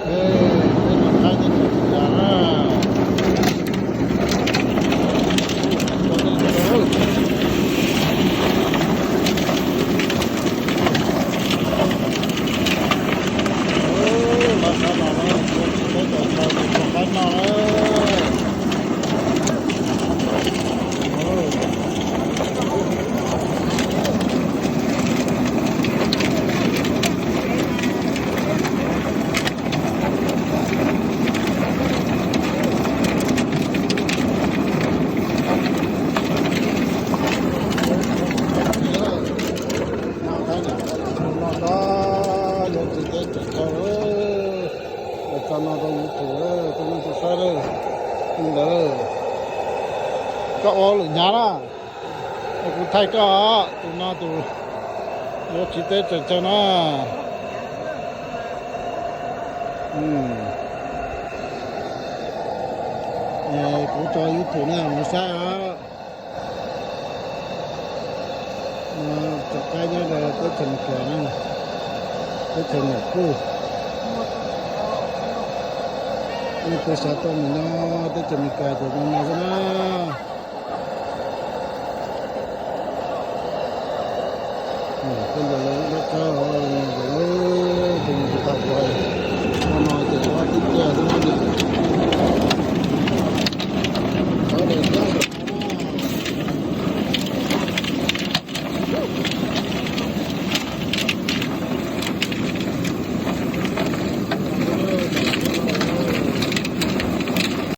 No tod yuav txiv teb tseem caw, tso no rau YouTube, tso no rau saib lawm. Li ntawd, koj ua lwm nyav na, kuv thaij koj, tus no tus yuav txiv teb tseem caw na. Kuv tso YouTube na, mus saib os. Tso qaib nyob rau teb chaws Amelikas na, teb chaws Nyab Laj. Nej peb xav tuaj mus nyob teb chaws Amelikas ces no no xwb na. Tej ntawd lawv ib dab qab, tus mus tsis tau ua, no no ces ua tib pliag xwb na.